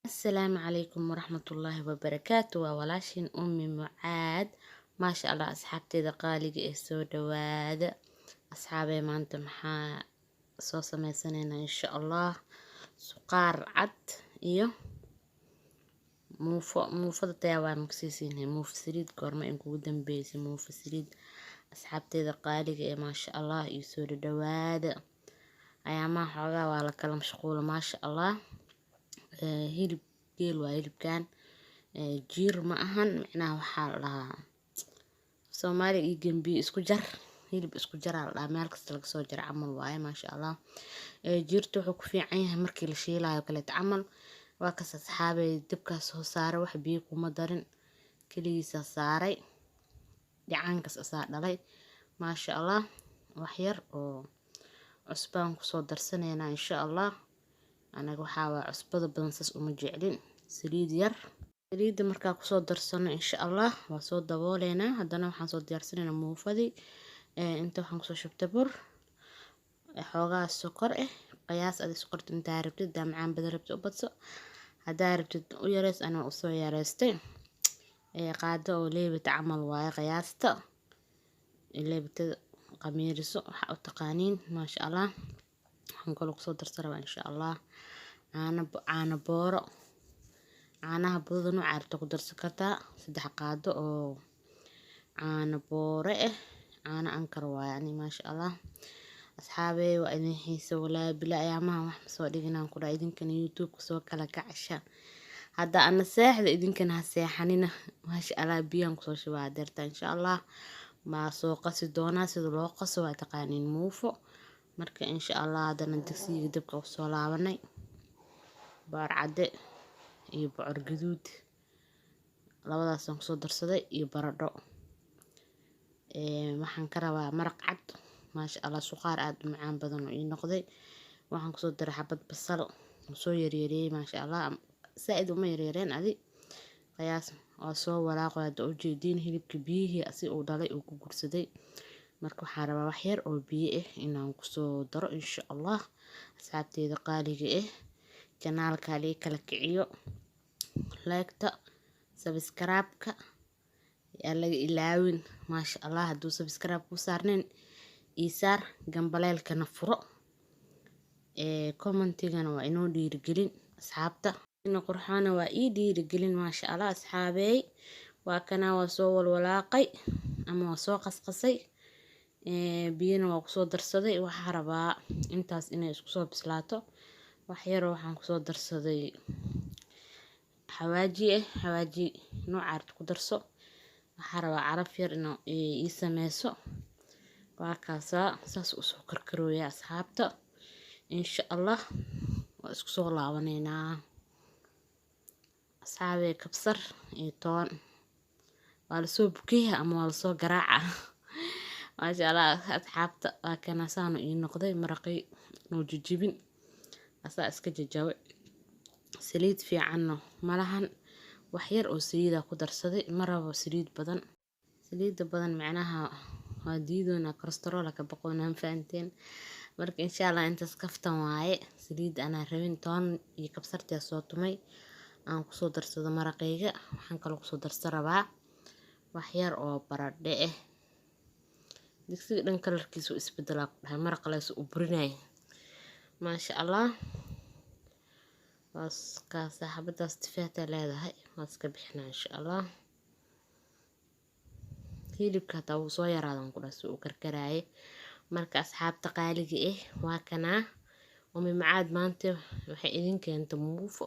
Asalaamu calaykum waraxmatullaahi wabarakaatu. Waa walaashin Ummi Mucaad. Maasha Allah, asxaabteeda qaaliga ee soo dhawaada. Asxaabee, maanta maxaa soo sameysanaynaa? Insha Allah suqaar cad iyo muufo. Muufada tayaa waa maksiisiinay. Muufo saliid goorma in kugu dambeysay muufo saliid? Asxaabteeda qaaliga ee maasha Allah iyo soo dhawaada. Ayaamaha xoogaa waa la kala mashquula, maasha Allah. Hilib geel waa hilibkan, jiir ma ahan. Micnaha waxaa la dhahaa Soomaaliga iyo gembiyo isku jar, hilib isku jaraa la dhahaa, meel kasta laga soo jara camal waaye, maasha Allah. Jiirta wuxuu ku fiican yahay markii la shiilayo kaleeto camal. Waa kas asxaabey, dabkaas soo saaray, wax biyo kuma darin, keligiisaa saaray, dhicaankaas asaa dhalay, maasha Allah. Wax yar oo cusbaan kusoo darsanaynaa insha Allah. Anaga waxaa waa cusbada badan saas uma jeclin. Saliid yar, saliidda markaa kusoo darsano insha Allah, waa soo dabooleynaa. Haddana waxaan soo diyaarsanaynaa muufadii. Inta waxaan kusoo shubtay bur, xoogaa sokor ah, qiyaas adi sokorta intaa rabtid. Hadaa macaan badan rabtid u badso, haddaa rabtid u yareys. Aniga usoo yareystay, qaado oo leebita camal waaye qiyaasta. Leebitada qamiiriso waxaa u taqaaniin, maasha Allah. Waxaan kaloo kusoo darsan rabaa insha Allah caano, caano booro, caanaha budada nooca rabta ku darsan kartaa. 3 qaado oo caano boore ah, caano Ankar waaye ani, maasha Allah. Asxaabey, waa idin xiisa walaahi bila. Ayaamaha wax ma soo dhiginaan ku dhaha, idinkana YouTube-ka soo kala kacsha. Hadda ana seexda, idinkana ha seexanina, maasha Allah. Biyaan kusoo shubaa deerta insha Allah, maa soo qasi doonaa. Sida loo qaso waa taqaaniin muufo. Marka insha Allah haddana digsiga dabka kusoo laabanay, bocor cadde iyo bocor gaduud labadaasaan kusoo darsaday iyo baradho. Waxaan ka rabaa maraq cad, maasha Allah. Suqaar aada u macaan badan oo ii noqday. Waxaan kusoo daray xabad basal oo soo yaryareeyay, maasha Allah. Saa-id uma yaryareen, adi qiyaas. Waa soo walaaqo hadda, ujeediin hilibka biyihii asi uu dhalay uu ku gursaday. Marka waxaan rabaa wax yar oo biyo ah inaan kusoo daro insha Allah. Asxaabteeda qaaliga ah, channel-ka halii kala kiciyo, like-ta, subscribe-ka yaa laga ilaawin, maasha Allah. Hadduu subscribe ku saarnayn ii saar, gambaleelkana furo, comment-igana waa inoo dhiirigelin asxaabta ina qurxoona, waa ii dhiirigelin, maasha Allah. Asxaabeey, waa kana, waa soo walwalaaqay ama waa soo qasqasay, biyana waa kusoo darsaday. Waxaa rabaa intaas inay isku soo bislaato. Wax yaroo waxaan kusoo darsaday xawaaji ah, xawaaji nooca rabta ku darso. Waxaa rabaa caraf yar inuu ii sameyso. Waa kaasaa, saas usoo karkarooya asxaabta. Insha Allah waa isku soo laabaneynaa. Asxaabey, kabsar iyo toon waa lasoo bukeeya ama waa lasoo garaaca, maasha Allah. Asxaabta, waa kana, saanu ii noqday maraqii. Noo jijibin, asaa iska jajabay. Saliid fiicanna malahan, wax yar oo saliida ku darsaday. Ma rabo saliid badan, saliidda badan macnaha waa diidoonaa, cholesterol ka baqoonaa, fahanteen? Marka insha Allah intaas kaftan waaye. Saliid anaa rabin. Toon iyo kabsartii soo tumay aan kusoo darsado maraqayga. Waxaan kaloo kusoo darsan rabaa wax yar oo baradhe ah. Digsiga dhan kalarkiisu isbedelaa ku dhahay, maraqa leesu u burinaya, maasha Allah. Waa saaxabadaas tifaata leedahay, waa iska bixinaa insha Allah. Hilibka hataa wuu soo yaraadan ku dhahay si uu karkaraaye. Marka asxaabta qaaliga ah, waa kanaa Umi Macaad. Maanta waxay idin keentay muufo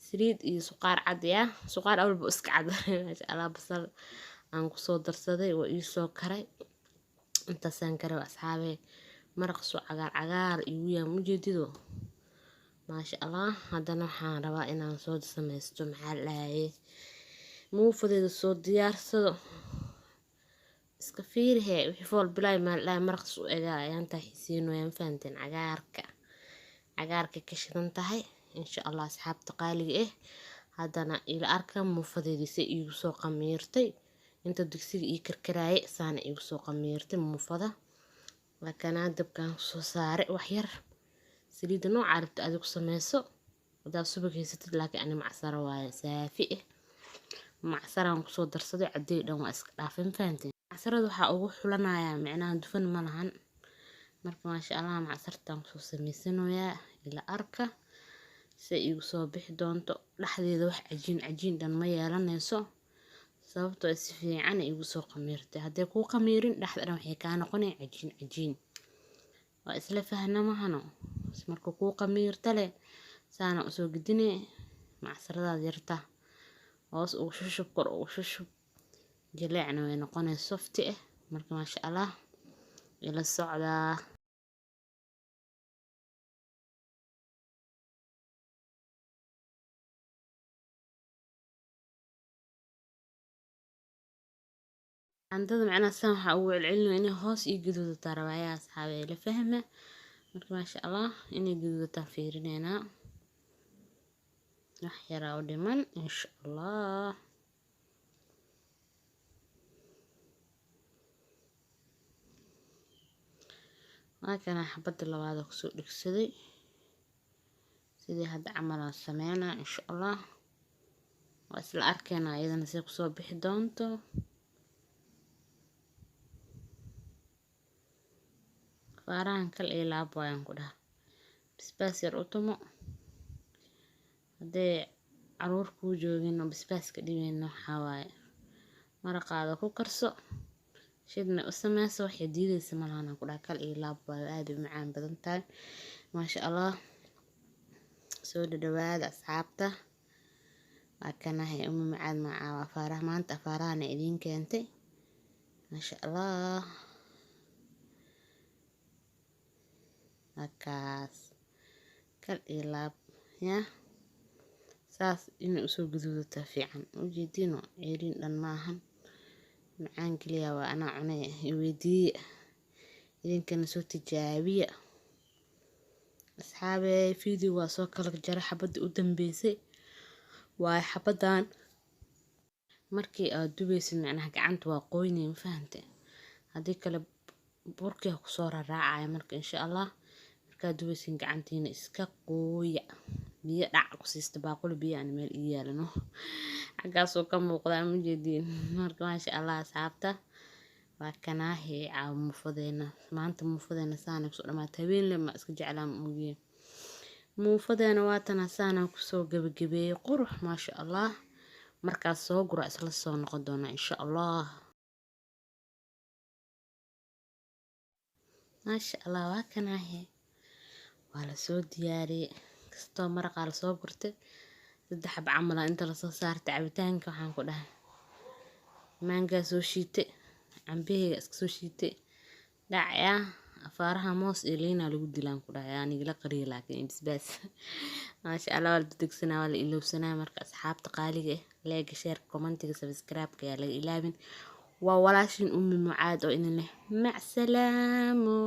saliid iyo suqaar cad ya suqaar awalba iska cad, maasha Allah. Basal aan kusoo darsaday, waa ii soo karay. Intaasaan karay asxaabee. Maraq soo cagaar cagaar igu yaa mujeedido, maasha Allah. Haddana waxaan rabaa inaan soo sameysto, maxaa la dhahaye, muufadeeda soo diyaarsado. Iska fiiri hee, wixii fool bilaay maa la dhahay maraqas u egaa ayaan taa xiisiinaya, ma fahanteen? Cagaarka cagaarka ka shidan tahay insha Allah. Asxaabta qaaliga ah, haddana ila arka muufadeedii si iigu soo qamiirtay. Inta digsiga ii karkaraaye saana iigu soo qamiirtay muufada. Waa kanaa, dabkaan soo saaray. Wax yar saliidda nooca rabta adigu sameyso. Hadaa subag haysatid, laakiin ani macsaro waaye saafi ah, macsaraan kusoo darsaday. Cadeey dhan waa iska dhaafay, ma fahanteen? Macsarada waxaa ugu xulanayaa micnaha dufan ma lahan. Marka maasha Allah, macsartaan kusoo samaysanayaa. Ila arka si igu soo bixi doonto. Dhexdeeda wax cajiin cajiin dhan ma yeelanayso, sababtoo ah si fiican ay igu soo qamiirtay. Hadday kuu qamiirin, dhexda dhan waxay kaa noqonaya cajiin cajiin. Waa isla fahnamahano? Marka kuu qamiirta leh, saana usoo gedine. Macsaradaad yarta hoos ugu shushub, kor ugu shushub, jileecna way noqonay, soft ah. Marka maasha Allah, ila socdaa. Candada macnaha saan waxaa ugu celcelinaya inay hoos ii gaduudataa rabaayaa, asxaabe, ila fahma. Marka maasha Allah, inay gaduudataan fiirineynaa. Wax yaraa u dhiman, insha Allah. Waa kana xabadda labaad oo kusoo dhegsaday. Sidii hadda camal aan sameynaa, insha Allah. Waa isla arkeynaa iyadana say kusoo bixi doonto. Faarahan kal iyo laab waayaan ku dhaha. Basbaas yar u tumo. Haddee caruur kuu joogin oo basbaaska dhibeyna, waxaa waaye maraqaada ku karso, shidna u sameyso, waxay diideysa malahan aan ku dhaha. Kal iyo laab waayo, aad u macaan badan tahay, maasha Allah. Soo dhadhawaada asxaabta. Waa kanahay Umu Macaad macaa afaaraha maanta, afaarahana idiin keentay, maasha Allah. Waa kal iyo laab ya. Saas inay usoo gaduudataa fiican, ujeediino ceeriin dhan maahan, macaan keliya waa. Anaa cunay, iweydiiye, idinkana soo tijaabiya, asxaabe. Video waa soo kala jaray. Xabadii u dambeysay waaye xabadan. Markii aad dubaysid, macnaha gacanta waa qoynay, ma fahante? Haddii kale burkii kusoo raraacaya. Marka insha Allah, markaad dubaysin, gacantiina iska qooya, biyo dhac ku siista. Baaquli biyo aan meel ii yaalano, xaggaasoo ka muuqdaa, ma jeediin? Marka maasha Allah, asxaabta, waa kanaahe caawa muufadeena maanta. Muufadeena saana kusoo dhamaatay. Habeenle ma iska jeclaa, ma ogiye. Muufadeena waatana, saana kusoo gabagabeeyey, qurux, maasha Allah. Markaas soo gura, isla soo noqon doonaa, insha Allah. Maasha Allah, waa kanaahe, waa lasoo diyaariyey. Kastoo maraqaa lasoo gurtay, saddex xab camal aa inta lasoo saartay. Cabitaanka waxaan ku dhahay maangaa soo shiitay, cambaheyga iska soo shiitay, dhacya afaaraha moos iyo liinaa lagu dilaan ku dhahay, yaa nigala qariya, laakiin basbaas, maasha Allah. Waa la degdegsanaa, waa la ilowsanaa. Marka asxaabta qaaliga ah, like, share, commentiga, subscribe-ka yaa laga ilaabin. Waa walaashin Ummi Mucaad oo idin leh macsalaamo.